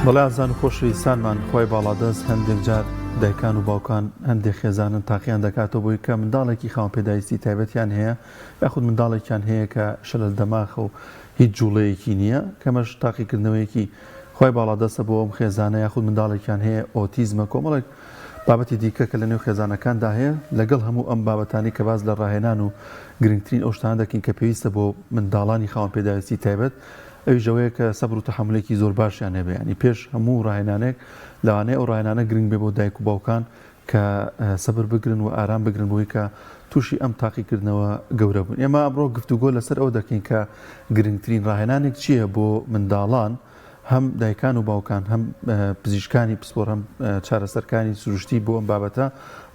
بەڵێ ئازیزان و خۆشەویستانمان خوای باڵادەست هەندێک جار دایکان و باوکان هەندێک خێزانن تاقیان دەکاتەوە بۆی کە منداڵێکی خاوەن پێداویستی تایبەتیان هەیە یاخود منداڵێکیان هەیە کە شەلەل دەماخە و هیچ جوڵەیەکی نییە کەمەش تاقیکردنەوەیەکی خوای باڵادەستە بۆ ئەم خێزانە یاخود منداڵێکیان هەیە ئۆتیزمە کۆمەڵێک بابەتی دیکە کە لەنێو خێزانەکاندا هەیە، لەگەڵ هەموو ئەم بابەتانەی کە باس لە ڕاهێنان و گرنگترین ئەو شتانە دەکەین کە پێویستە بۆ منداڵانی خاوەن پێداویستی تایبەت، ئەویش ئەوەیە کە سەبر و تەحەمولێکی زۆر باشیان هەبێ، یانی پێش هەموو ڕاهێنانێک لەوانەیە ئەو ڕاهێنانە گرنگ بێ بۆ دایک و باوکان کە سەبر بگرن و ئارام بگرن بۆی کە تووشی ئەم تاقیکردنەوە گەورە بوون. ئێمە ئەمڕۆ گفتوگۆ لەسەر ئەوە دەکەین کە گرنگترین ڕاهێنانێک چییە بۆ منداڵان، هەم دایکان و باوکان هەم پزیشکانی پسپۆر هەم چارەسەرکانی سروشتی بۆ ئەم بابەتە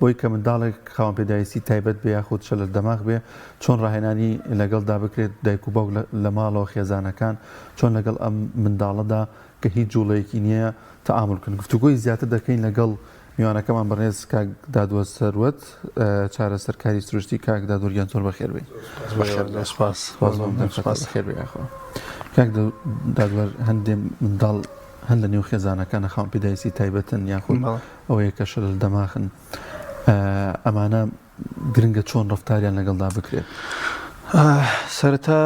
بۆی کە منداڵێک خاوەن پێداویستی تایبەت بێ یاخود شەلەل دەماغ بێ چۆن ڕاهێنانی لەگەڵدا بکرێت دایک و باوک لە ماڵەوە خێزانەکان چۆن لەگەڵ ئەم منداڵەدا کە هیچ جوڵەیەکی نییە تەعامول بکەن گفتوگۆی زیاتر دەکەین لەگەڵ میوانەکەمان بەڕێز کاک دادوەر سەروەت چارەسەرکاری سروشتی کاک دادوەر گیان زۆر بەخێر بێی. سپاس سپاس بەخێر بێی یاخوا. کاک دادوەر هەندێ منداڵ هەن لە نێو خێزانەکانە خاوەن پێداویستی تایبەتن یاخود ئەوەیە کە شەلەل دەماخن ئەمانە گرنگە چۆن ڕەفتاریان لەگەڵدا بکرێت؟ سەرەتا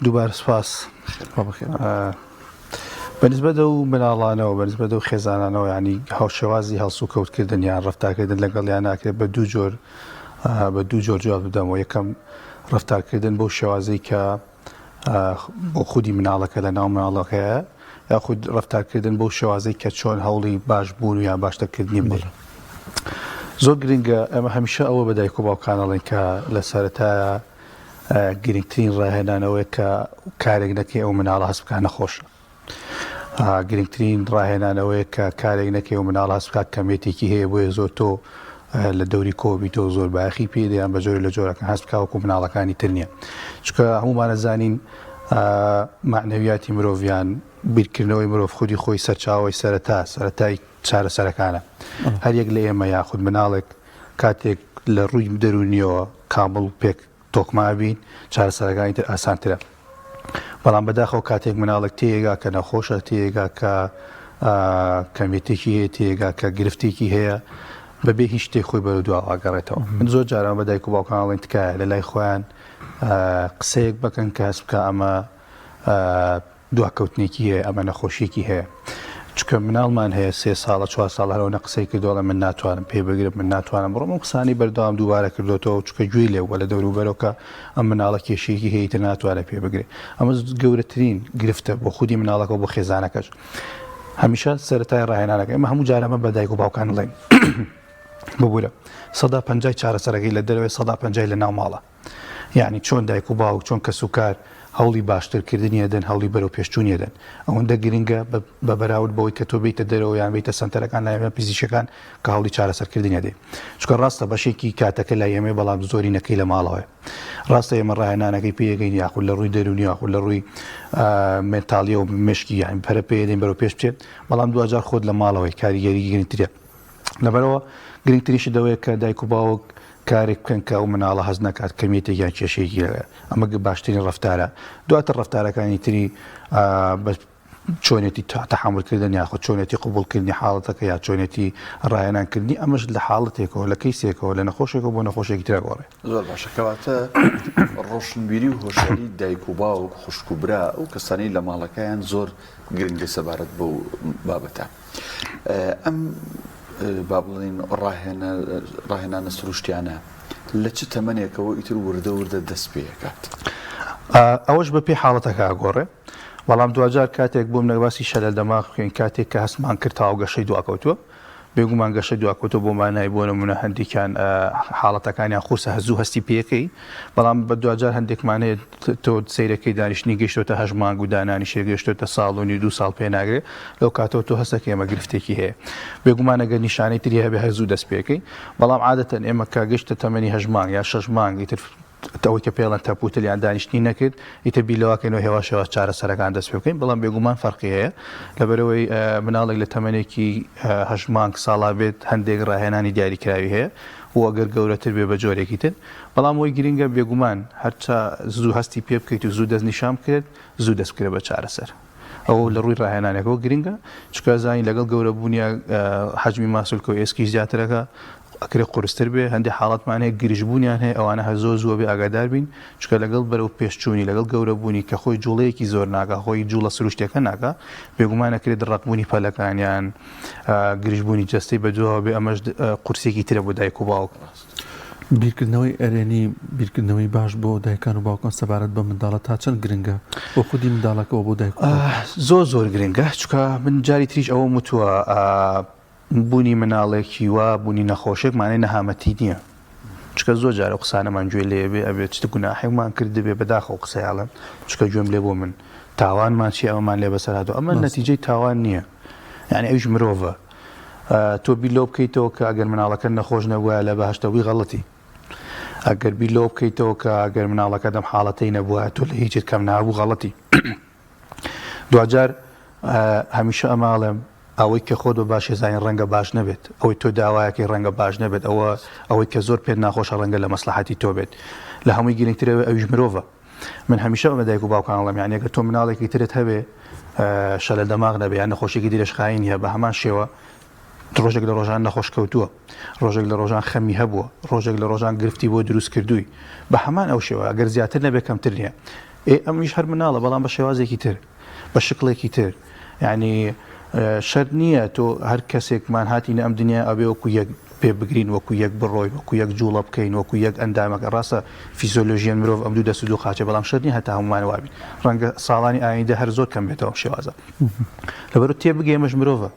دووبارە سپاس. بەنسبەت ئەو مناڵانەوە بەنسبەت ئەو خێزانانەوە ینی هاوشێوازی هەڵسوکەوتکردن یان ڕفتارکردن لەگەڵیان ناکرێت بە دوو جۆر بە دوو جۆر جواب بدەمەوە یەکەم ڕفتارکردن بەو شێوازەی کە بۆ خودی مناڵەکە لە ناو مناڵەکەیە یاخود ڕفتارکردن بەو شێوازەی کە چۆن هەوڵی باش بوون و یان باشترکردنی بدەیت. زۆر گرنگە ئەمە هەمیشە ئەوە بە دایک و باوکان ئەڵێن کە لە سەرەتایە گرنگترین ڕاهێنانەوەیە کە کارێک نەکەی ئەو مناڵە هەست بکە نەخۆشە. گرنگترین ڕاهێنانەوەیە کە کارێک نەکەی و مناڵ هەست بکات کەمێتێکی هەیە بۆیە زۆر تۆ لە دەوری کۆبیتەوە زۆر بایەخی پێ دەیان بە جۆرە لە جۆرەکان هەست بکا وەکو مناڵەکانی تر نییە چونکە هەموومانە زانین مەعنەویاتی مرۆڤ یان بیرکردنەوەی مرۆڤ خودی خۆی سەرچاوەی سەرەتا سەرەتای چارەسەرەکانە هەر یەک لە ئێمە یاخود مناڵێک کاتێک لە ڕووی دەروونیەوە کامڵ پێک تۆکمە ئەبین چارەسەرەکانی تر ئاسانترە بەڵام بەداخەوە کاتێک مناڵێک تێگا کە نەخۆشە تێگا کە کەمێتێکی هەیە تێگا کە گرفتێکی هەیە بەبێ هیچ شتێک خۆی بەرەو دوا ئاگەڕێتەوە من زۆر جاران بە دایک و باوکان ئەڵێن تکایە لە لای خۆیان قسەیەک بکەن کە هەست بکە ئەمە دواکەوتنێکی هەیە، ئەمە نەخۆشیەکی هەیە. چونکە مناڵمان هەیە سێ ساڵە چوار ساڵە هەر ئەوەنە قسەی کردووە ئەڵێ من ناتوانم پێ بگرم، من ناتوانم بڕۆم، ئەم قسانەی بەردەوام دووبارە کردۆتەوە چونکە گوێی لێ بووە لە دەوروبەرەوە کە ئەم مناڵە کێشەیەکی هەیە ئیتر ناتوانێت پێ بگرێ. ئەمە گەورەترین گرفتە بۆ خودی مناڵەکە و بۆ خێزانەکەش. هەمیشە سەرەتای ڕاهێنانەکە ئێمە هەموو جار ئەمە بە دایک و باوکان ئەڵێین ببورە 50% چارەسەرەکەی لە دەرەوەی 50% لە ناو ماڵە. یەعنی چۆن دایک و باوک، چۆن کەسوکار هەوڵی باشترکردنی ئەدەن، هەوڵی بەرەوپێشچوونی ئەدەن. ئەوەندە گرنگە بە بەراورد بەوەی کە تۆ بێیتە دەرەوە یان بێیتە سەنتەرەکان لای ئێمە پزیشکەکان کە هەوڵی چارەسەرکردنی ئەدەین. چونکە ڕاستە بەشێکی کاتەکە لای ئێمەیە بەڵام زۆرینەکەی لە ماڵەوەیە. ڕاستە ئێمە ڕاهێنانەکەی پێ ئەگەین یاخود لە ڕووی دەروونی یاخود لە ڕووی مێنتاڵیەوە مێشکی یان پەرە پێ ئەدەین بەرەو پێش بچێت، بەڵام دواجار خۆت لە ماڵەوەی کاریگەری گرنگترە. لەبەرئەوە گرنگترین شت ئەوەیە کە دایک و باوک کارێک بکەن کە ئەو مناڵە هەست نەکات کەمیەتێک یان کێشەیەکی هەیە ئەمە باشترین ڕەفتارە دواتر ڕەفتارەکانی تری بە چۆنێتی تەحەمولکردن یاخود چۆنێتی قبوڵکردنی حاڵەتەکە یا چۆنێتی ڕاهێنانکردنی ئەمەش لە حاڵەتێکەوە لە کەیسێکەوە لە نەخۆشێکەوە بۆ نەخۆشێکی ترە گۆڕێ. زۆر باشە کەواتە ڕۆشنبیری و هۆشیاری دایک و باوک خوشک و برا ئەو کەسانەی لە ماڵەکەیان زۆر گرنگە سەبارەت بەو بابەتە. ئەم با بڵێین ڕاهێنانە سروشتیانە لە چ تەمەنێکەوە ئیتر وردە وردە دەست پێکات؟ ئەوەش بە پێی حاڵەتەکە ئەگۆڕێ بەڵام دواجار کاتێک بۆم نەباسی شەلەل دەماغ بکەین کاتێک کە هەستمان کرد تاو گەشەی دواکەوتووە بێگومان گەشەی دواکەوتووە بۆ مانای بۆ نمونە هەندێکیان حاڵەتەکانیان قورسە هەزوو هەستی پێەکەی بەڵام بە دواجار هەندێکمان هەیە تۆ سەیرەکەی دانیشتنی گەیشتۆتە هەشت مانگ و دانانیشێ گەیشتۆتە ساڵ و نیو دوو ساڵ پێ ناگرێ لەو کاتەوە تۆ هەستەکەی ئەمە گرفتێکی هەیە بێگومان ئەگەر نیشانەی تری هەبێ هەر زوو دەست پێکەی بەڵام عادەتەن ئێمە کە گەشتە تەمەنی هەشت مانگ یا شەش مانگ ئیتر ئەوەی کە پێڵەن تەپوتل یان دانیشتنی نەکرد ئیتر بیر لەوە کەینەوە هێواش هێواش چارەسەرەکان دەست پێ بکەین بەڵام بێگومان فەرقی هەیە لەبەرئەوەی مناڵێک لە تەمەنێکی هەشت مانگ ساڵا بێت هەندێک ڕاهێنانی دیاریکراوی هەیە و ئەگەر گەورەتر بێ بە جۆرێکی تر بەڵام ئەوەی گرنگە بێگومان هەرچا زوو هەستی پێ بکەیت و زوو دەستنیشان بکرێت زوو دەست بکرێت بە چارەسەر. ئەوە لە ڕووی ڕاهێنانێکەوە گرنگە چونکە زانی لەگەڵ گەورەبوونیا حەجمی ماسولکە و ئێسکیش زیاترەکە ئەکرێ قورستر بێ هەندێ حاڵەتمان هەیە گرژبوونیان هەیە ئەوانە هەر زۆر زووە بێ ئاگادار بین چونکە لەگەڵ بەرەو پێشچوونی لەگەڵ گەورەبوونی کە خۆی جوڵەیەکی زۆر ناکا خۆی جوڵە سروشتیەکە ناکا بێگومان ئەکرێت ڕەقبوونی پەلەکان یان گرژبوونی جەستەی بەدواوە بێ ئەمەش قورسیەکی ترە بۆ دایک و باوک. بیرکردنەوەی ئەرێنی، بیرکردنەوەی باش بۆ دایکان و باوکان سەبارەت بە منداڵە تا چەند گرنگە بۆ خودی منداڵەکە و بۆ دایک و باوک؟ زۆر زۆر گرنگە چونکە من جاری تریش ئەوەم وتووە بوونی مناڵێکی وا بوونی نەخۆشێک مانای نەهامەتی نییە چونکە زۆر جار ئەو قسانەمان گوێ لێ بێ ئەبێ چ گوناحێکمان کردبێ بەداخەوە قسەی ئەڵێم چونکە گوێم لێ بۆ من تاوانمان چی ئەمەمان لێ بەسەر هاتووە ئەمە نەتیجەی تاوان نییە یعنی ئەویش مرۆڤە تۆ بیر لەوە بکەیتەوە کە ئەگەر مناڵەکە نەخۆش نەبووە لە بەهشتە بووی غەڵەتی ئەگەر بیر لەوە بکەیتەوە کە ئەگەر مناڵەکە دەم حاڵەتەی نەبووە تۆ لە هیچت کەم نابوو غەڵەتی دواجار هەمیشە ئەمە ئەڵێم ئەوەی کە خۆت بە باشی زانی ڕەنگە باش نەبێت ئەوەی تۆ داوایەکەی ڕەنگە باش نەبێت ئەوە ئەوەی کە زۆر پێت ناخۆشە ڕەنگە لە مەسلحەتی تۆ بێت لە هەمووی گرنگترەوە ئەویش مرۆڤە من هەمیشە بە دایک و باوکان ئەڵێم یعنی ئەگەر تۆ مناڵێکی ترت هەبێ شەلە دەماغ نەبێ یان نەخۆشیێکی درێژخایەنی هەیە بە هەمان شێوە ڕۆژێک لە ڕۆژان نەخۆش کەوتووە ڕۆژێک لە ڕۆژان خەمی هەبووە ڕۆژێک لە ڕۆژان گرفتی بۆ دروست کردووی بە هەمان ئەو شێوە ئەگەر زیاتر نەبێ کەمتر نییە ئێ ئەمیش هەر مناڵە بەڵام بە شێوازێکی تر بە شکڵێکی تر یعنی شەرت نییە تۆ هەر کەسێکمان هاتینە ئەم دنیا ئەبێ وەکو یەک پێ بگرین وەکو یەک بڕۆین وەکو یەک جوڵە بکەین وەکو یەک ئەندامەکە ڕاستە فیزۆلۆژیەن مرۆڤ ئەم دوو دەست و دوو قاچە بەڵام شەرت نییە هەتا هەمومان وابین ڕەنگە ساڵانی ئایندە هەر زۆر کەم بێتەوە ئەم شێوازە لەبەرو تێبگەی ئەمەش مرۆڤە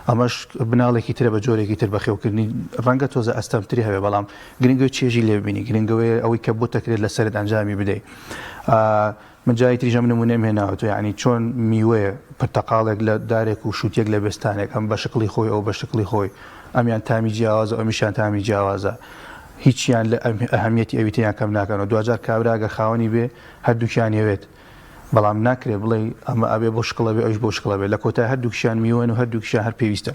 ئەمەش مناڵێکی ترە بە جۆرێکی تر بەخێوکردنی ڕەنگە تۆزە ئەستەمتری هەبێ بەڵام گرنگەوەی چێژی لێ ببینی گرنگەوەی ئەوەی کە بۆ تەکرێت لەسەرت ئەنجامی بدەیت من جاری تریش ئەم نمونەم هێناوە تۆ یعنی چۆن میوەیە پرتەقاڵێک لە دارێک و شووتێک لە بێستانێک ئەم بە شکڵی خۆی ئەو بە شکڵی خۆی ئەمیان تامی جیاوازە ئەمیشیان تامی جیاوازە هیچیان لە ئەهمیەتی ئەوی تریان کەم ناکەنەوە دواجار کابرا گەر خاوەنی بێ هەردووکیان یەوێت بەڵام ناکرێ بڵێی ئەمە ئەبێ بۆ شکڵە بێ ئەویش بۆ شکڵە بێ لە کۆتای هەردووکیان میوەن و هەردووکیان هەر پێویستە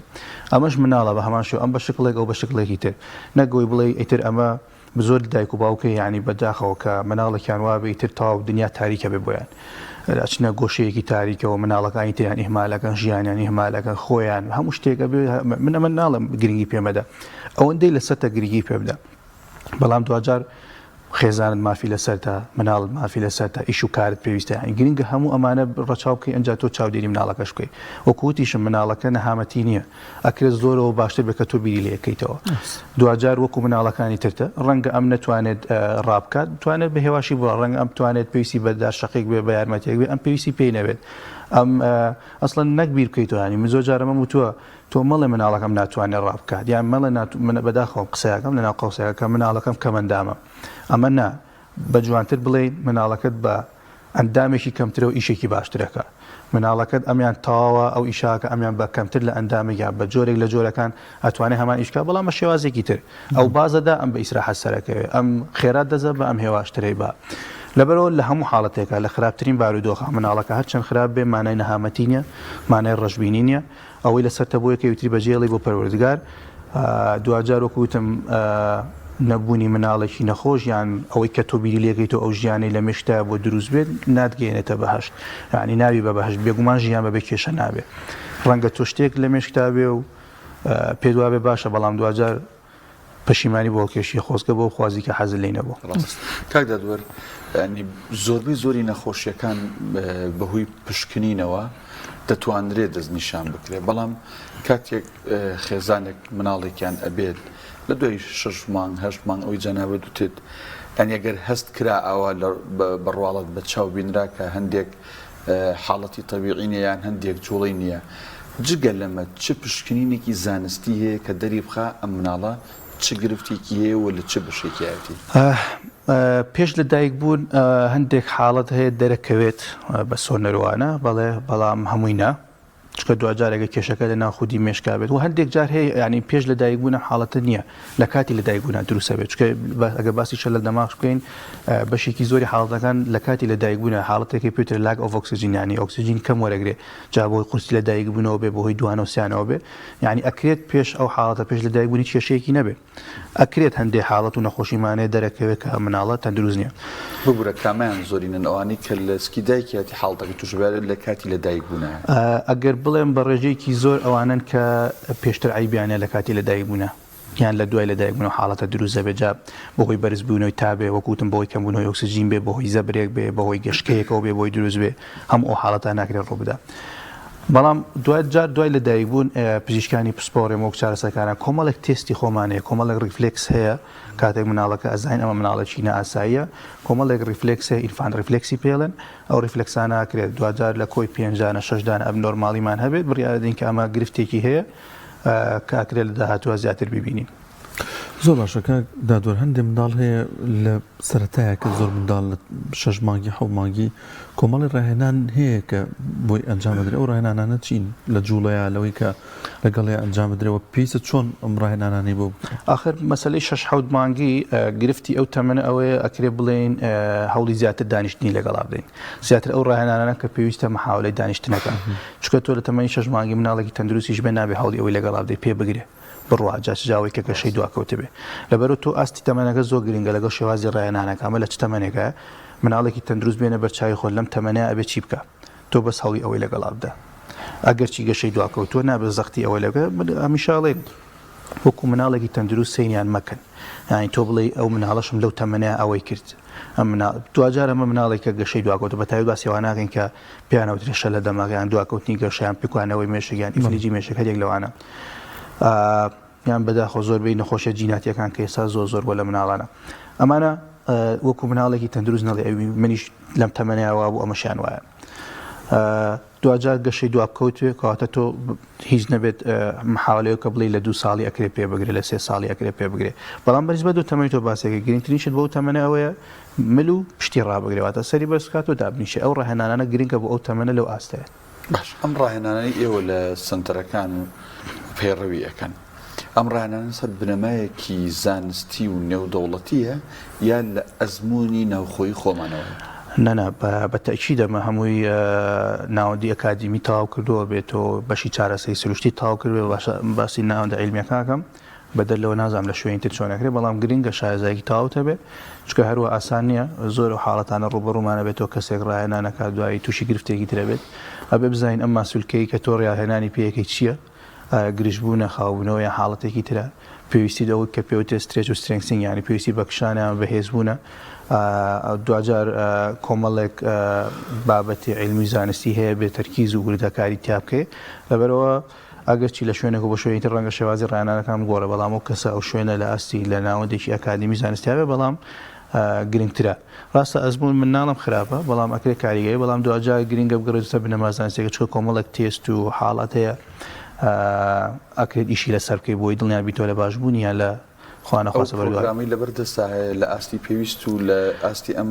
ئەمەش مناڵە بە هەمان شێوە ئەم بە شکڵێک ئەو بە شکڵێکی تر نەک ئەوەی بڵێی ئیتر ئەمە زۆر دایک و باوکە یعنی بەداخەوە کە مناڵێکیان وابێ ئیتر تەواو دنیا تاریکە بێ بۆیان ئەچنە گۆشەیەکی تاریکەوە مناڵەکانی تریان ئیهمالەکەن ژیانیان ئیهمالەکەن خۆیان هەموو شتێکە بێ من ئەمە ناڵێم گرنگی پێمەدە ئەوەندەی لەسەرتە گرنگی پێ بدە بەڵام دواجار خێزانت مافی لەسەرتە، مناڵت مافی لەسەرتە، ئیش و کارت پێویستە، یانی گرنگە هەموو ئەمانە ڕەچاو بکەی ئەنجا تۆ چاودێری مناڵەکەش بکەی. وەکو وتیشم مناڵەکە نەهامەتی نییە، ئەکرێت زۆرەوە باشتر بێت کە تۆ بیری لێ بکەیتەوە. دواجار وەکو مناڵەکانی ترتە، ڕەنگە ئەم نەتوانێت ڕابکات، بتوانێت بە هێواشی بڕوا، ڕەنگە ئەم بتوانێت پێویستی بە دارشەقێک بێ، بە یارمەتییەک بێ، ئەم پێویستی پێی نەبێت. ئەم ئەسڵەن نەک بیر بکەیتەوە، یانی من زۆر جار ئەمەم وتووە، تۆ مەڵێ مناڵەکەم ناتوانێ ڕابکات یان مەڵێ نات من بەداخەوەم قسەیەکەم لەناو قەوسەکە کە مناڵەکەم کەمەندامە ئەمە نا بە جوانتر بڵێ مناڵەکەت بە ئەندامێکی کەمترەوە ئیشێکی باشترەکە مناڵەکەت ئەمیان تەواوە ئەو ئیشاکە ئەمیان بە کەمتر لە ئەندامێک یان بە جۆرێک لە جۆرەکان ئەتوانێ هەمان ئیشکا بەڵام بە شێوازێکی تر ئەو بازەدا ئەم بە ئیسراحەت سەرەکەوێ ئەم خێرا دەزە بە ئەم هێواشترەی بە لەبەرەوە لە هەموو حاڵەتێکا لە خراپترین بارودۆخا مناڵەکە هەرچەند خراپ بێ مانای نەهامەتی نیە مانای ڕەشبینی نیە ئەوەی لەسەرتە بۆیە کە ئیتری بەجێڵی بۆ پەروەردگار دواجار وەکو وتم نەبوونی مناڵێکی نەخۆش یان ئەوەی کە تۆ بیری لێکەیتەوە ئەو ژیانەی لە مێشکتایە بۆ دروست بێت ناتگەیەنێتە بەهەشت یعنی ناوی بە بەهەشت بێگومان ژیان بەبێ کێشە نابێ ڕەنگە تۆ شتێک لە مێشکتا بێ و پێت وابێ باشە بەڵام دواجار پەشیمانی بۆ هەڵکێشی خۆزگە بۆ خوازی کە حەزت لێی نەبوو. ڕاست کاک دادوەر یانی زۆربەی زۆری نەخۆشیەکان بەهۆی پشکنینەوە دەتوانرێت دەستنیشان بکرێت بەڵام کاتێک خێزانێک مناڵێکیان ئەبێت لە دوای شش مانگ هەشت مانگ ئەوی جەنابەت دوتت یانی ئەگەر هەست کرا ئاوا بە ڕواڵەت بە چاو بینرا کە هەندێک حاڵەتی تەبیعی نیە یان هەندێک جوڵەی نیە جگە لەمە چ پشکنینێکی زانستی هەیە کە دەری بخا ئەم مناڵە چ گرفتێکی هەیە و لە چ بەشێکیایەتی؟ پێش لە دایک بوون هەندێک حاڵەت هەیە دەرەکەوێت بە سۆنەروانە بەڵێ بەڵام هەمووی نا. چونکە دواجار ئەگەر کێشەکە لە ناو خودی مێشکا بێت و هەندێک جار هەیە یانی پێش لە دایک بوون ئەم حاڵەتە نییە لە کاتی لە دایک بوونا دروست ئەبێت چونکە ئەگەر باسی شەلەل دەماغ بکەین بەشێکی زۆری حاڵەتەکان لە کاتی لە دایک بوونە حاڵەتێکی پێوترە lack of oxygen یانی ئۆکسجین کەم وەرەگرێ جا بۆی قورسی لە دایک بوونەوە بێ بەهۆی دوانە و سیانەوە بێ یانی ئەکرێت پێش ئەو حاڵەتە پێش لە دایک بوونی کێشەیەکی نەبێ ئەکرێت هەندێ حاڵەت و نەخۆشیمانەیە دەرەکەوێت کە مناڵە تەندروست نییە. ببورە کامیان زۆرینەن ئەوانەی کە لە سکی دایکیەتی حاڵەتەکە توش بێت لە کاتی لە دایک بوونە؟ ئەگەر بڵێم بە ڕێژەیەکی زۆر ئەوانەن کە پێشتر عەیبیان هەیە لە کاتی لە دایک بوونە یان لە دوای لە دایک بوونەوە حاڵەتە دروست دەبێت جا بەهۆی بەرز بوونەوەی تا بێ وەکو وتم بەهۆی کەمبوونەوەی ئۆکسجین بێ بەهۆی زەبرێک بێ بەهۆی گەشکەیەکەوە بێ بۆی دروست بێ هەموو ئەو حاڵەتە ناکرێت ڕووبدا بەڵام دوای جار دوای لە دایک بوون پزیشکانی پسپۆڕێم وەک چارەسەرکاران کۆمەڵێک تێستی خۆمان هەیە کۆمەڵێک ڕیفلێکس هەیە کاتێک مناڵەکە ئەزانین ئەمە مناڵێکی نائاساییە کۆمەڵێک ڕیفلێکس هەیە infant reflex ی پێڵێن ئەو ڕیفلێکسانە ئەکرێت دواجار لە کۆی پێنج دانە شەش دانە abnormal یمان هەبێت بڕیاردەین کە ئەمە گرفتێکی هەیە کە ئەکرێت لە داهاتووە زیاتر بیبینین. زۆر باشە کاک دادوەر هەندێک منداڵ هەیە لە سەرەتایە کە زۆر منداڵ لە شەش مانگی حەوت مانگی کۆمەڵی ڕاهێنان هەیە کە بۆی ئەنجام بدرێت ئەو ڕاهێنانانە چین لە جوڵەیە لەوەی کە لەگەڵیا ئەنجام بدرێت و پێویستە چۆن ئەم ڕاهێنانانەی بۆ بکرێت؟ ئاخر مەسەلەی شەش حەوت مانگی گرفتی ئەو تەمەنە ئەوەیە ئەکرێ بڵێین هەوڵی زیاتر دانیشتنی لەگەڵا بدەین زیاتر ئەو ڕاهێنانانە کە پێویستە محاولەی دانیشتنەکە چونکە تۆ لە تەمەنی شەش مانگی مناڵێکی تەندروستیش بێ نابێ هەوڵی ئەوەی لەگەڵا بدەی پێ بگرێ بڕوا جا چ جاوەی کە گەشەی دواکەوتبێ لەبەرو تۆ ئاستی تەمەنەکە زۆر گرنگە لەگەڵ شێوازی ڕاهێنانەکە ئەمە لە چ تەمەنێکە مناڵێکی تەندروست بێنە بەرچاوی خۆت لەم تەمەنەیا ئەبێ چی بکا تۆ بەس هەوڵی ئەوەی لەگەڵا بدە ئەگەرچی گەشەی دواکەوتووە نابێت زەختی ئەوەی لەگە من هەمیشە ئەڵێم وەکو مناڵێکی تەندروست سەیریان مەکەن یانی تۆ بڵێی ئەو مناڵەشم لەو تەمەنەیا ئەوەی کرد ئەم مناڵ دواجار ئەمە مناڵێک کە گەشەی دواکەوتووە بە تایبەت باسی ئەوە ناکەین کە پێیان ئەوترێ شەلە دەماغ یان دواکەوتنی گەشە یان پکوانەوەی مێشک یان ئیفلیجی مێشک هەریەک لەوانە یان بەداخەوە زۆربەی نەخۆشیە جیناتیەکان کە ئێستا زۆر زۆر بۆ لە مناڵانە ئەمانە وەکو مناڵێکی تەندروست نەڵێ ئەوی منیش لەم تەمەنەیا وابوو ئەمەشیان وایە دواجار گەشەی دوابکەوتوێ کەواتە تۆ هیچ نەبێت محاولەیە کە بڵێ لە دوو ساڵی ئەکرێ پێ بگرێ لە سێ ساڵی ئەکرێ پێ بگرێ بەڵام بەرز بە دوو تەمەنی تۆ باسێکە گرنگترین شت بەو تەمەنە ئەوەیە مل و پشتی ڕابگرێ واتە سەری بەرز بکات و دابنیشێ ئەو ڕاهێنانانە گرنگە بۆ ئەو تەمەنە لەو ئاستەیە. باش ئەم ڕاهێنانەی ئێوە لە سەنتەرەکان و پەیڕەوی ئەکەن ئەم ڕاهێنانە سەر بنەمایەکی زانستی و نێودەوڵەتیە یا لە ئەزموونی ناوخۆیی خۆمانەوەیە؟ نا نا بە تەئکید ئەمە هەمووی ناوەندی ئەکادیمی تەواو کردووە بێتۆ بەشی چارەسەری سروشتی تەواو کردبێ باشە باسی ناوەندە عیلمیەکان ئەکەم بەدەر لەوە نازانم لە شوێنی تر چۆن ئەکرێ بەڵام گرنگە شارەزایەکی تەواوت هەبێ چونکە هەروا ئاسان نییە زۆر ئەو حاڵەتانە ڕووبەڕوومان ئەبێتەوە کەسێک ڕاهێنان ئەکات دوایی تووشی گرفتێکی تر ئەبێت ئەبێ بزانین ئەم ماسولکەی کە تۆ ڕاهێنانی پێیەکەی چییە ئایا گرژبوونە خاوبوونەوە یان حاڵەتێکی ترە پێویستی ئەوەی کە پێوترێت stretch و strengthening یانی پێویستی بە کشانە یان بەهێزبوونە دواجار کۆمەڵێک بابەتی عیلمی زانستی هەیە بێ تەرکیز و وردەکاری تیا بکەی لەبەرئەوە ئەگەرچی لە شوێنێک و بۆ شوێنی تر ڕەنگە شێوازی ڕاهێنانەکان بگۆڕێ، بەڵام ئەو کەسە ئەو شوێنە لە ئاستی لە ناوەندێکی ئەکادیمی زانستیا بێ بەڵام گرنگترە. ڕاستە ئەزموون من ناڵێم خراپە، بەڵام ئەکرێ کاریگەری، بەڵام دواجار گرنگە بگەڕێتە سەر بنەما زانستیەکە، چونکە کۆمەڵێک تێست و حاڵەت هەیە ئەکرێت ئیشی لەسەر بکەی بۆی دڵنیا بیتەوە لە باشبوونی یان لە خوا ئەو نەخواستە بەردەوام. پرۆگرامەی لەبەر دەستا هەیە لە ئاستی پێویست و لە ئاستی ئەم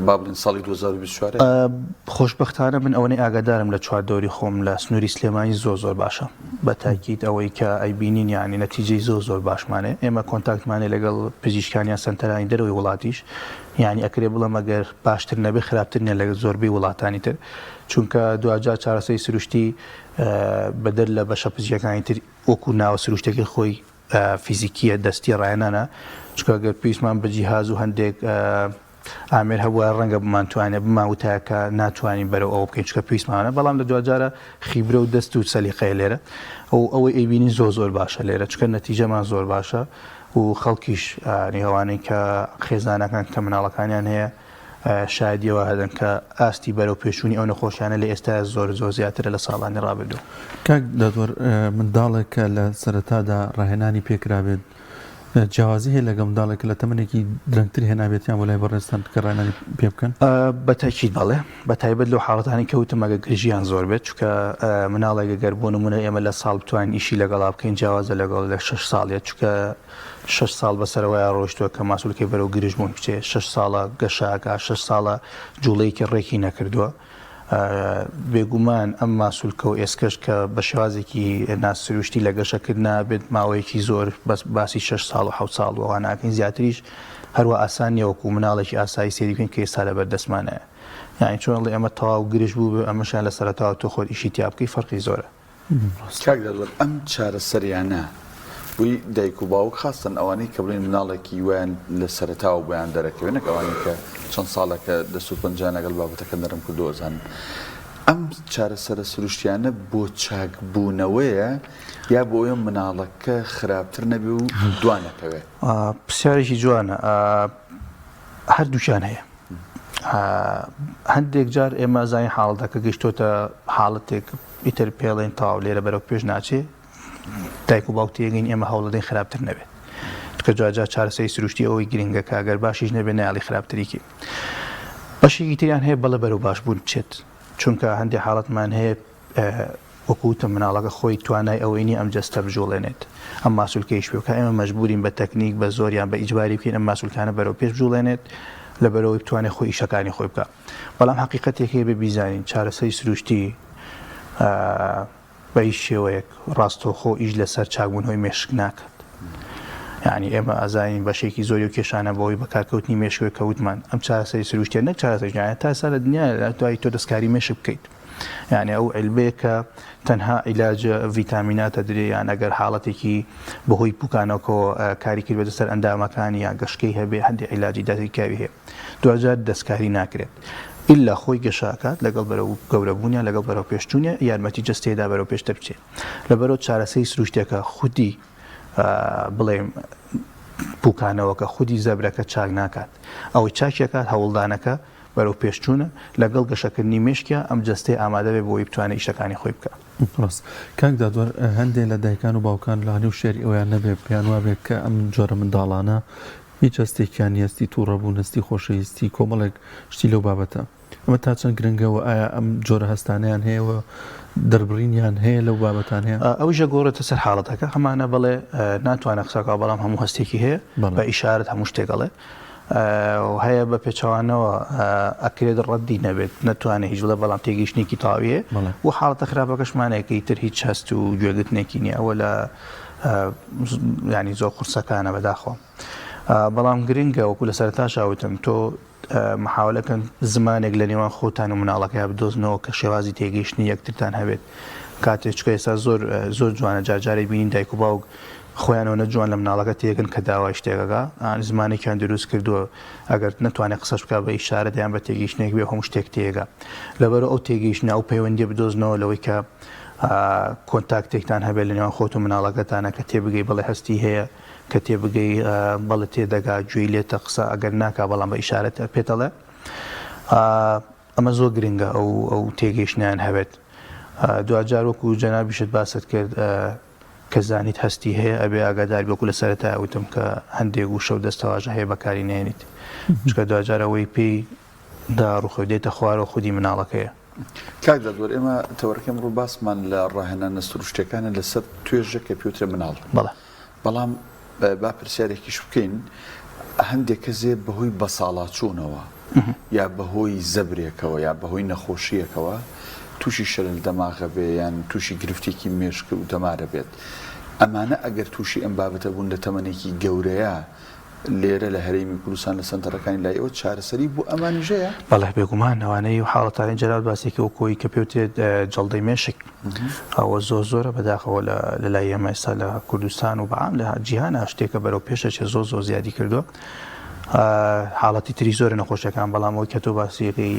با بڵێین ساڵی 2024 ە؟ خۆشبەختانە من ئەوەنەی ئاگادارم لە چواردەوری خۆم لە سنووری سلێمانی زۆر زۆر باشە بە تاکید ئەوەی کە ئەیبینین یانی نەتیجەی زۆر زۆر باشمان هەیە ئێمە contact مان هەیە لەگەڵ پزیشکان یان سەنتەرانی دەرەوەی وڵاتیش یانی ئەکرێ بڵێم ئەگەر باشتر نەبێ خراپتر نیە لە زۆربەی وڵاتانی تر چونکە دواجار چارەسەری سروشتی بەدەر لە بەشە پزیشکەکانی تر وەکو ناوە سروشتەکەی خۆی فیزیکیە دەستی ڕاهێنانە چونکە گەر پێویستمان بە جیهاز و هەندێک ئامێر هەبوایە ڕەنگە بمانتوانێ بمانوتایە کە ناتوانین بەرەو ئەوە بکەین چونکە پێویستمانە بەڵام لە دواجارە خیبرە و دەست و سەلیقەیە لێرە و ئەوەی ئەیبینین زۆر زۆر باشە لێرە چونکە نەتیجەمان زۆر باشە و خەڵکیش ئەوانەی کە خێزانەکان کە مناڵەکانیان هەیە شایەدی ئەوە هەدەن کە ئاستی بەرەو پێشچوونی ئەو نەخۆشیانە لە ئێستایا زۆر زۆر زیاترە لە ساڵانی ڕابردوو. کاک دادوەر منداڵێک کە لە سەرەتادا ڕاهێنانی پێکرابێت جیاوازی هەیە لەگەڵ منداڵێک کە لە تەمەنێکی درەنگتر هێنابێتیان بۆ لای بەڕێزتان کە ڕاهێنانی پێ بکەن؟ بە تەئکید بەڵێ، بە تایبەت لەو حاڵەتانەی کە وتم ئەگەر گرژییان زۆر بێت، چونکە مناڵێک ئەگەر بۆ نموونە ئێمە لە ساڵ بتوانین ئیشی لەگەڵا بکەین جیاوازە لەگەڵ لە شەش ساڵیە، چونکە شەش ساڵ بەسەرەوەیا ڕۆیشتووە کە ماسولکەی بەرەو گرژ بوون بچێ، شەش ساڵە گەشە ئەکا، شەش ساڵە جوڵەیەکی ڕێکی نەکردووە. بێگومان ئەم ماسولکە و ئێسکەش کە بە شێوازێکی ناسروشتی لە گەشەکردنا بێت ماوەیەکی زۆر بەس باسی شەش ساڵ و حەوت ساڵ و ئەوانە ئەکەین زیاتریش هەروا ئاسان نییە وەکوو مناڵێکی ئاسایی سەیری بکەین کە ئێستا لەبەر دەستمانایە. یانی چۆن ئەڵێی ئەمە تەواو گرژ بووبێ ئەمەشیان لە سەرەتاوە تۆ خۆت ئیشی تیا بکەی فەرقی زۆرە. کاک دادوەر ئەم چارەسەریانە. بۆی دایک و باوک خاستن ئەوانەی کە بڵێن مناڵێکی وایان لە سەرەتاوە بۆیان دەرەکەوێت نەک ئەوانەی کە چەند ساڵێکە دەست و پەنجەیان لەگەڵ بابەتەکە نەرم کردووە ئەزانن ئەم چارەسەرە سروشتیانە بۆ چاکبوونەوەیە یا بۆ ئەوەیە مناڵەکە خراپتر نەبێ و دوا نەکەوێ؟ پرسیارێکی جوانە هەردووکیان هەیە هەندێک جار ئێمە زانین حاڵەتەکە گەیشتۆتە حاڵەتێک ئیتر پێڵێن تەواو لێرە بەرەو پێش ناچێ دایک و باوک تێگەین ئێمە هەوڵەدەین خراپتر نەبێت کە جاجا چارەسەری سروشتی ئەوەی گرنگە کە ئەگەر باشیش نەبێت نایەڵی خراپتریکی بەشێکی تریان هەیە بەڵێ بەرەو باشبوون بچێت چونکە هەندێک حاڵەتمان هەیە وەکو وتم مناڵەکە خۆی توانای ئەوەی نیە ئەم جەستە بجوڵێنێت ئەم ماسولکەیش پێ بکا ئێمە مەجبورین بە تەکنیک بە زۆر یان بە ئیجباری بکەین ئەم ماسولکانە بەرەو پێش بجوڵێنێت لەبەرئەوەی بتوانێت خۆی ئیشەکانی خۆی بکا بەڵام حەقیقەتێک هەیە بێ بیزانین چارەسەری سروشتی بە هیچ شێوەیەک ڕاستەوخۆ ئیش لەسەر چاکبوونەوەی مێشک ناکات. یعنی ئێمە ئازانین بەشێکی زۆری و کێشانە بەوەی بەکارکەوتنی مێشکەوە کە وتمان ئەم چارەسەری سروشتیە نەک چارەسەری ژیانە تا ئێستا لە دنیا دوای تۆ دەستکاری مێشک بکەیت یعنی ئەو عیلبەیە کە تەنها عیلاج ڤیتامیناتە درێ یان ئەگەر حاڵەتێکی بەهۆی پوکانەکەوە کاری کردبێتە سەر ئەندامەکانی یان گەشکەی هەبێ هەندێک عیلاجی داگیرکاوی هەیە دواجار دەستکاری ناکرێت ئیلا خۆی گەشە ئەکات لەگەڵ بەرەو گەورەبوونیا لەگەڵ بەرەو پێشچوونیا یارمەتی جەستەیدا بەرەو پێشتر بچێ لەبەرەوە چارەسەری سروشتێکە خودی بڵێم پوکانەوەکە خودی زەبرەکە چاک ناکات ئەوەی چاکیەکات هەوڵدانەکە بەرەو پێشچوونە لەگەڵ گەشەکردنی مێشکیا ئەم جەستەی ئامادە بێ بۆی بتوانێت ئیشەکانی خۆی بکات. ڕاست کاک دادوەر هەندێ لە دایکان و باوکان لەوانەیە وشیاری ئەوەیان نەبێ پێیان وابێت کە ئەم جۆرە منداڵانە هیچ هەستێکیان نیە هەستی توڕەبوون هەستی خۆشەویستی کۆمەڵێک شتی لەو بابەتە ئەمە تا چەند گرنگە و ئایا ئەم جۆرە هەستانەیان هەیە و دەربڕینیان هەیە لەو بابەتانەیە؟ ئەویش ئەگۆڕێتە سەر حاڵەتەکە هەمانە بەڵێ ناتوانێت قسە بکات بەڵام هەموو هەستێکی هەیە بە ئیشارەت هەموو شتێک ئەڵێ و هەیە بە پێچەوانەوە ئەکرێت ڕەدی نەبێت نەتوانێت هیچ بڵێ بەڵام تێگەیشتنێکی تەواوی هەیە و حاڵەتە خراپەکەشمانەیە کە ئیتر هیچ هەست و گوێگرتنێکی نییە ئەوە لە ینی زۆر قورسەکانە بەداخەوە بەڵام گرنگە وەکو لە سەرتاشا وتم تۆ محاولە کەن زمانێک لە نێوان خۆتان و مناڵەکەیا بدۆزنەوە کە شێوازی تێگەیشتنی یەکترتان هەبێت کاتێ چکە ئێستا زۆر زۆر جوانە جارجارێک بینین دایک و باوک خۆیانەوە نە جوان لە مناڵەکە تێگەن کە داوای شتێکەکە زمانێکیان دروست کردووە ئەگەر نەتوانێت قسەش بکات بە ئیشارەت یان بە تێگەیشتنێک بێ هەموو شتێک تێگا لەبەرئەوە ئەو تێگەیشتنە ئەو پەیوەندیە بدۆزنەوە لەوەی کە کۆنتاکتێکتان هەبێت لە نێوان خۆت و مناڵەکەتانە کە تێبگەی بەڵێ هەستی هەیە کە تێبگەی بەڵێ تێدەگا گوێی لێتە قسە ئەگەر ناکا بەڵام بە ئیشارەت پێتەڵێ ئەمە زۆر گرنگە ئەو ئەو تێگەیشتنیان هەبێت دواجار وەکو جەنابیشت باست کرد کە زانیت هەستی هەیە ئەبێ ئاگادار بی وەکو لە سەرەتایا وتم کە هەندێک وشە و دەستەواژە هەیە بەکاری نەهێنیت چونکە دواجار ئەوەی پێی داڕوخێ و دێتە خوارەوە خودی مناڵەکەیە. کاک دادوەر ئێمە تەوەرەکەی ئەمڕۆ باسمان لە ڕاهێنانە سروشتیەکانە لەسەر توێژێک کە پێوترێ مناڵ. بەڵێ. بەڵام با پرسیارێکیش بکەین هەندێک کەس هەیە بەهۆی بەساڵاچوونەوە یا بەهۆی زەبرێکەوە یا بەهۆی نەخۆشییەکەوە تووشی شەلەل دەماغە بێ یان تووشی گرفتێکی مێشک و دەمارە بێت ئەمانە ئەگەر تووشی ئەم بابەتە بوون لە تەمەنێکی گەورەیە لێرە لە هەرێمی کوردستان لە سەنتەرەکانی لای ئێوە چارەسەری بۆ ئەمانیش هەیە؟ بەڵێ بێگومان ئەوانەی و حاڵەتانەی جەلال باسێکی وەکو ئەوەی کە پێوترێت جەڵدەی مێشک ئەوە زۆر زۆرە بەداخەوە لە لای ئێمە ئێستا لە کوردستان و بەعام لە جیهانا شتێکە بەرەو پێشەچێ زۆر زۆر زیادی کردووە حاڵەتی تری زۆرە نەخۆشیەکان بەڵام ئەوەی کە تۆ باسیەکەی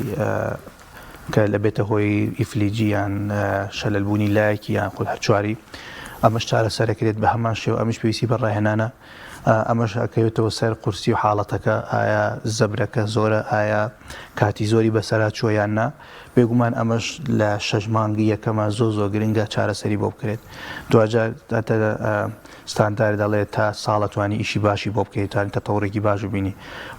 کە لە بێتە هۆی ئیفلیجی یان شەلەلبوونی لایەکی یان خود هەرچواری ئەمەش چارەسەرەکرێت بە هەمان شێوە ئەمیش پێویستی بە ڕاهێنانە ئەمەش ئەکەوێتەوە سەر قورسی و حاڵەتەکە، ئایا زەبرەکە زۆرە، ئایا کاتی زۆری بەسەرا چووە یان نا، بێگومان ئەمەش لە شەش مانگی یەکەما زۆر زۆر گرنگە چارەسەری بۆ بکرێت، دواجار ستاندار دەڵێت تا ساڵ ئەتوانی ئیشی باشی بۆ بکەیت توانی تەتەوڕێکی باش ببینی،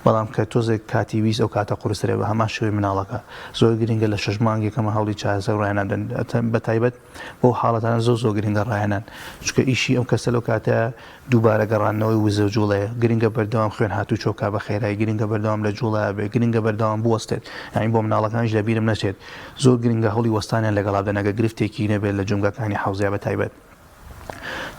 بەڵام کە تۆزێک کاتی ویست ئەو کاتە قورسترە، بە هەمان شێوەی مناڵەکە زۆر گرنگە لە شەش مانگی یەکەما هەوڵی چارەسەر و ڕاهێنان بدەن بەتایبەت بەو حاڵەتانە زۆر زۆر گرنگە ڕاهێنان چونکە ئیشی ئەم کەسە لەو کاتە دووبارە گەڕاندنەوەی وزە و جوڵەیە گرنگە بەردەوام خوێن هاتوچۆ بکا بە خێرایی گرنگە بەردەوام لە جوڵە بێ گرنگە بەردەوام بوەستێت یانی بۆ مناڵەکانیش لە بیرم نەچێت زۆر گرنگە هەوڵی وەستانیان لەگەڵا بدەن ئەگەر گرفتێکی نەبێت لە جومگەکانی حەوزیا بە تایبەت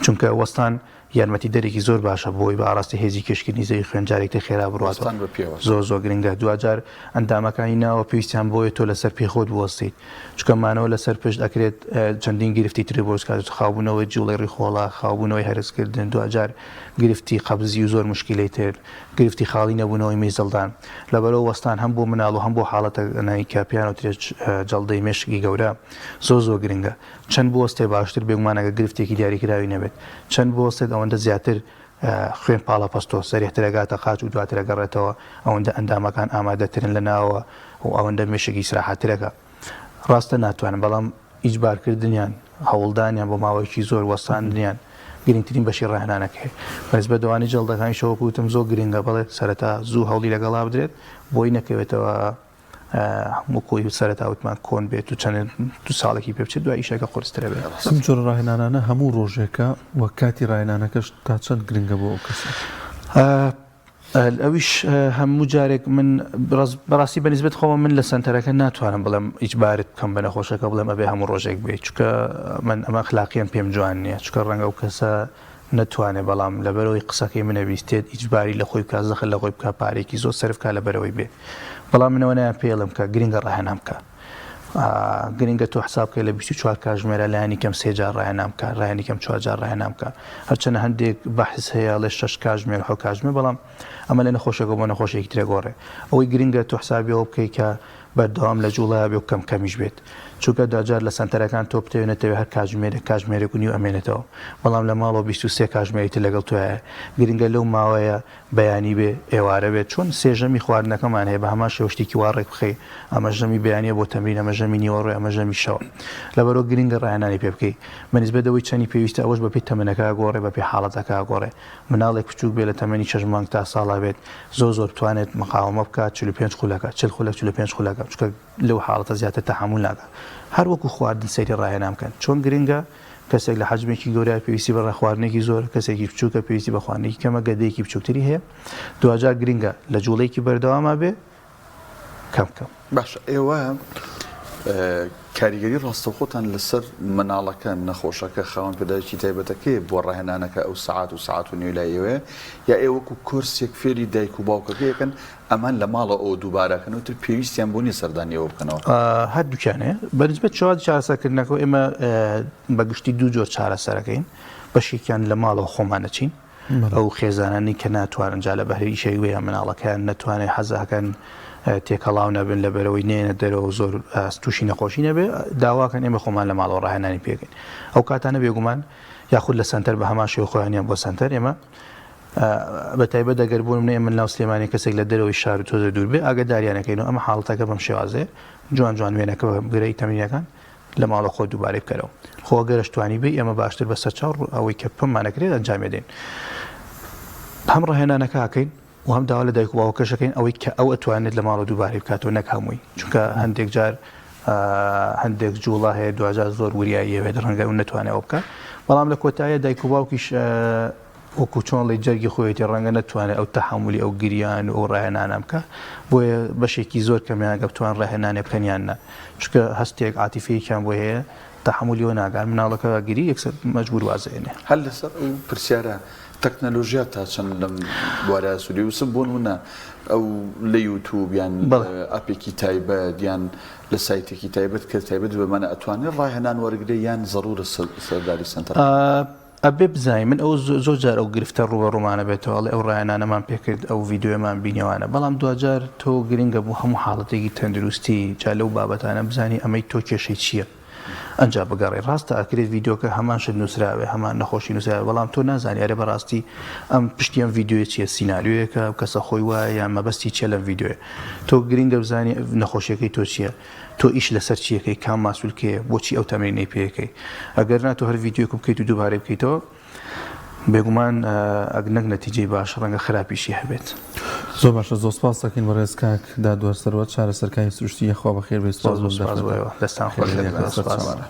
چونکە وەستان. یارمەتیدەرێکی زۆر باشە بۆی بە ئاڕاستەی هێزی کێشکردنی زەوی خوێن جارێک تر خێرا بڕواتەوە. وەستان بە پێوە. زۆر زۆر گرنگە. دواجار ئەندامەکانی ناوە پێویستیان بەوەیە تۆ لەسەر پێی خۆت بوەستیت. چونکە مانەوە لەسەر پشت ئەکرێت چەندین گرفتی تری بۆ دروست کات، خاوبوونەوەی جوڵەی ڕیخۆڵە، خاوبوونەوەی هەرسکردن، دواجار گرفتی قەبزی و زۆر موشکیلەی تر، گرفتی خاڵی نەبوونەوەی میزڵدان. لەبەرئەوە وەستان هەم بۆ مناڵ و هەم بۆ حاڵەتەکانی کە پێیان ئەوترێت جەڵدەی مێشکی گەورە زۆر زۆر گرنگە. چەند بوەستێ باشتر، بێگومان ئەگەر گرفتێکی دیاریکراوی نەبێت. چەند بوەستێت ئەوەندە زیاتر خوێن پاڵەپەستۆ سەریحتر ئەگاتە قاچ و دواتر ئەگەڕێتەوە، ئەوەندە ئەندامەکان ئامادەترن لە ناوەوە و ئەوەندە مێشک ئیسراحەتر ئەکا. ڕاستە ناتوانن، بەڵام ئیجبارکردنیان، هەوڵدانیان بۆ ماوەیەکی زۆر، وەستاندنیان گرنگترین بەشی ڕاهێنانەکەیە. بەنسبەت ئەوانەی جەڵدەکانیشەوە وەکو وتم زۆر گرنگە، بەڵێ سەرەتا زوو هەوڵی لەگەڵا بدرێت بۆی نەکەوێتەوە وەکو سەرەتا وتمان کۆن بێت و چەند دو ساڵێکی پێ بچێت دوای ئیشەکە قورسترە بێت. ئەم جۆرە ڕاهێنانانە هەموو ڕۆژێکە و کاتی ڕاهێنانەکەش تا چەند گرنگە بۆ ئەو کەسە؟ ئەویش هەموو جارێک من بەڕاستی بە نیسبەت خۆمە من لە سەنتەرەکە ناتوانم بڵێم ئیجبارت بکەم بە نەخۆشەکە بڵێم ئەبێ هەموو ڕۆژێک بێ چونکە من ئەمە ئەخلاقیان پێم جوان نییە چونکە ڕەنگە ئەو کەسە نەتوانێ بەڵام لەبەرئەوەی قسەکەی منە بیستێت ئیجباری لەخۆی بکا زەخت لەخۆی بکا پارەیەکی زۆر سەرف کا لەبەرئەوەی بێ بەڵام من ئەوەنەیان پێ ئەڵێم کە گرنگە ڕاهێنان بکا گرنگە تۆ حساب بکەی لە 24 کاژمێرە لایەنی کەم سێ جار ڕاهێنان بکە لایەنی کەم چوار جار ڕاهێنان بکە هەرچەنە هەندێک بەحس هەیە ئەڵێ شەش کاژمێر حەو کاژمێر بەڵام ئەمە لە نەخۆشێکەوە بۆ نەخۆشێکی ترە گۆڕێ ئەوەی گرنگە تۆ حسابی ئەوە بکەی کە بەردەوام لە جوڵەیا بێ و کەم کەمیش بێت چونکە دواجار لە سەنتەرەکان تۆ بتەوێ نەتەوێ هەر کاتژمێرێک کاتژمێرێک و نیو ئەمێنێتەوە بەڵام لە ماڵەوە 23 کاتژمێری تر لەگەڵ تۆیایە گرنگە لەو ماوەیە بەیانی بێ ئێوارە بێت چۆن سێ ژەمی خواردنەکەمان هەیە بە هەمان شێوە شتێکی وا ڕێک بخەی ئەمە ژەمی بەیانیە بۆ تەمرین ئەمە ژەمی نیوەڕۆیە ئەمە ژەمی شەوە لەبەرەوە گرنگە ڕاهێنانی پێ بکەی بە نیسبەت ئەوەی چەنی پێویستە ئەوەش بەپێی تەمەنەکە ئەگۆڕێ بەپێی حاڵەتەکە ئەگۆڕێ مناڵێک بچووک بێ لە تەمەنی شەش مانگ تا ساڵا بێت زۆر زۆر بتوانێت مقاومە بکات 45 خولەکە 40 خولەک 45 خولەکە چونکە لەو حاڵەتە زیاتر تەحەمول ناکات هەر وەکو خواردن سەیری ڕاهێنان بکەن چۆن گرنگە کەسێک لە حەجمێکی گەورە پێویستی بە خواردنێکی زۆر کەسێکی بچووکە پێویستی بە خواردنێکی کەمە گەدەیەکی بچووکتری هەیە دواجار گرنگە لە جوڵەیەکی بەردەواما بێ کەم کەم. باشە ئێوە کاریگەری ڕاستەوخۆتان لەسەر مناڵەکە نەخۆشەکە خاوەن پێداویستی تایبەتەکەی بۆ ڕاهێنانەکە ئەو سەعات و سەعات و نیو لای ئێوەیە یا ئێوە وەکو کۆرسێک فێری دایک و باوکەکەی ئەکەن ئەمان لە ماڵەوە ئەوە دووبارە ئەکەن و تر پێویستیان بۆ نییە سەردانی ئێوە بکەنەوە؟ هەردووکیان هەیە بە نسبەت شێوازی چارەسەرکردنەکەوە ئێمە بە گشتی دوو جۆر چارەسەرەکەین بەشێکیان لە ماڵەوە خۆمان ئەچین ئەو خێزانانەی کە ناتوانن جا لە بەهر ئیشێک بێ یان مناڵەکەیان نەتوانێت حەزەکەن تێکەڵاو نەبن لە بەرەوەی نێنە دەرەوە زۆر تووشی نەخۆشی نەبێ داواکەن ئێمە خۆمان لە ماڵەوە ڕاهێنانی پێکەین ئەو کاتانە بێگومان یاخود لە سەنتەر بە هەمان شێوە خۆیانیان بۆ سەنتەر ئێمە بە تایبەت ئەگەر بوون منە ئێمە ناو سلێمانی کەسێک لە دەرەوەی شار و تۆزە دوور بێ ئاگاداریانەکەین و ئەمە حاڵەتەکە بەم شێوازەیە جوان جوان وێنەکە بگرەی تەمرینەکان لە ماڵەوە خۆت دووبارەی بکەرەوە. خۆ ئەگەرش توانیبێی ئێمە باشتر بە سەرچاو ئەوەی کە پەممان ئەکرێت ئەنجامی ئەدەین. هەم ڕاهێنانەکە ئەکەین و هەم داوا لە دایک و باوکەش ئەکەین ئەوەی کە ئەو ئەتوانێت لە ماڵەوە دووبارەی بکاتەوە نەک هەمووی. چونکە هەندێک جار هەندێک جوڵە هەیە دواجار زۆر وریایی ئەوێت ڕەنگە ئەو نەتوانێت ئەوە بکات. بەڵام لە کۆتاییە دایک و باوکیش وەکو چۆن ڵی جەرگی خۆیەتی ڕەنگە نەتوانێت ئەو تەحەمولی ئەو گریان و ئەو ڕاهێنانە بکا بۆیە بەشێکی زۆر کەمیان گە بتوان ڕاهێنانێ بکەن یان نا چونکە هەستێک عاتیفەیەکیان بۆی هەیە تەحەمولی ئەوە ناکات مناڵەکە گری یەکسەر مەجبور وازێنێ. هەر لەسەر ئەو پرسیارە تەکنەلۆژیا تا چەند لەم بوارە سوودی وسم بۆ نمونە ئەو لە یوتوب یان ئەپێکی تایبەت یان لە سایتێکی تایبەت کە تایبەت بەمانە ئەتوانێت ڕاهێنان وەرگرێ یان زەرورە سەرداری سەنتەر؟ ئەبێ بزانین من ئەوە زۆر جار ئەو گرفتە ڕووبەڕوومانە بێتەوە ئەڵێ ئەو ڕاهێنانەمان پێکرد ئەو ڤیدیۆیەمان بینیوانە بەڵام دواجار تۆ گرنگە بۆ هەموو حاڵەتێکی تەندروستی جا لەو بابەتانە بزانی ئەمەی تۆ کێشەی چییە ئەنجا بگەڕێ ڕاستە ئەکرێت ڤیدیۆکە هەمان شت نووسراوێ هەمان نەخۆشی نووسراوێ بەڵام تۆ نازانی ئەرێ بەڕاستی ئەم پشتی ئەم ڤیدیۆیە چییە سیناریۆیەکە ئەو کەسە خۆی وایە یان مەبەستی چییە لەم ڤیدیۆیە تۆ گرنگە بزانی نەخۆشیەکەی تۆ چییە تۆ ئیش لەسەر چیەکەی کام ماسولکەیە بۆچی ئەو تەمرینەی پێەکەی ئەگەر نا تۆ هەر ڤیدیۆیەک بکەیت و دووبارەی بکەیتەوە بێگومان ئەگ نەک نەتیجەی باش ڕەنگە خراپیشی هەبێت. زۆر باشە زۆر سپاس دەکەین بەڕێز کاک دادوەر سەروەت چارەسەرکاری سروشتی یەخوا بەخێر بێی سپاس زۆر بۆ سپاس بۆ دەرفەتە ئێوە دەستان خۆش خێر بێت لێ سپاس. سەرچاوانە.